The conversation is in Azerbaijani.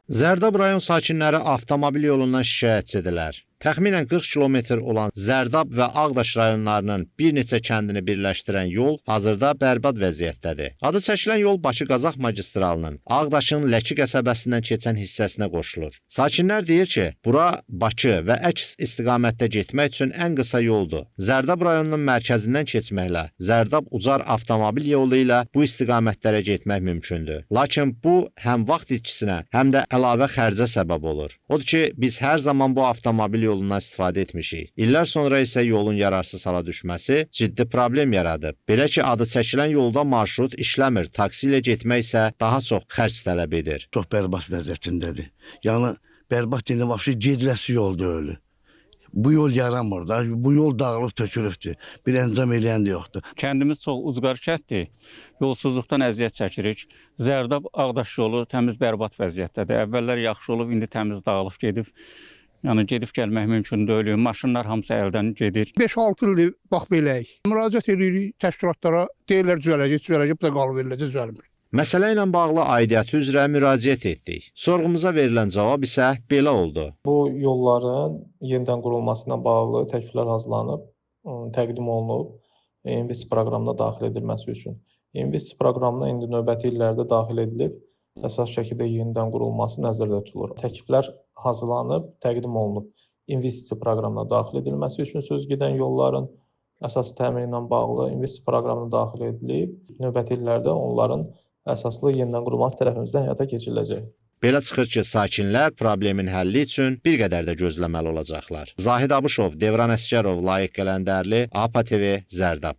Zərdab rayon sakinləri avtomobil yolundan şikayətçidirlər. Təxminən 40 kilometr olan Zərdab və Ağdaş rayonlarının bir neçə kəndini birləşdirən yol hazırda bərbad vəziyyətdədir. Adı çəkilən yol Bakı-Qazax magistralının Ağdaşın Ləki qəsəbəsindən keçən hissəsinə qoşulur. Sakinlər deyir ki, bura Bakı və əks istiqamətdə getmək üçün ən qısa yoldur. Zərdab rayonunun mərkəzindən keçməklə Zərdab Ucar avtomobil yolu ilə bu istiqamətlərə getmək mümkündür. Lakin bu həm vaxt itkisinə, həm də əlavə xərcə səbəb olur. Odur ki, biz hər zaman bu avtomobil yolundan istifadə etmişik. İllər sonra isə yolun yararsız hala düşməsi ciddi problem yaradıb. Belə ki, adı çəkilən yolda marşrut işləmir, taksi ilə getmək isə daha çox xərc tələb edir. Çox bərbad vəziyyətindədir. Yəni bərbad deyəndə vəbşi gediləsi yol deyil. Bu yol yaranmır da. Bu yol dağılıb tökülübdür. Bir əncam eləyən də yoxdur. Kəndimiz çox ucqar kənddir. Yolsuzluqdan əziyyət çəkirik. Zərdab Ağdaş yolu təmiz bərbad vəziyyətdədir. Əvvəllər yaxşı olub, indi təmiz dağılıb gedib. Yəni gedib gəlmək mümkün deyil. Maşınlar hamısı əldən gedir. 5-6 ildir bax beləyik. Müraciət edirik təşkilatlara, deyirlər düzələcək, düzələcək, bu da qalıb veriləcək, düzəlmir. Məsələ ilə bağlı aidiyyəti üzrə müraciət etdik. Sorğumuza verilən cavab isə belə oldu. Bu yolların yenidən qurulması ilə bağlı təkliflər hazırlanıb, təqdim olunub investisiya proqramına daxil edilməsi üçün. İnvestisiya proqramına indi növbəti illərdə daxil edilib, əsas şəkildə yenidən qurulması nəzərdə tutulur. Təkliflər hazırlanıb, təqdim olunub investisiya proqramına daxil edilməsi üçün söz gedən yolların əsas təmiri ilə bağlı investisiya proqramına daxil edilib, növbəti illərdə onların əsaslı yenidən qurulması tərəfimizdən həyata keçiriləcək. Belə çıxır ki, sakinlər problemin həlli üçün bir qədər də gözləməli olacaqlar. Zahid Abışov, Devran Əsgərov, Layiq Qələndərli, APA TV, Zərdab.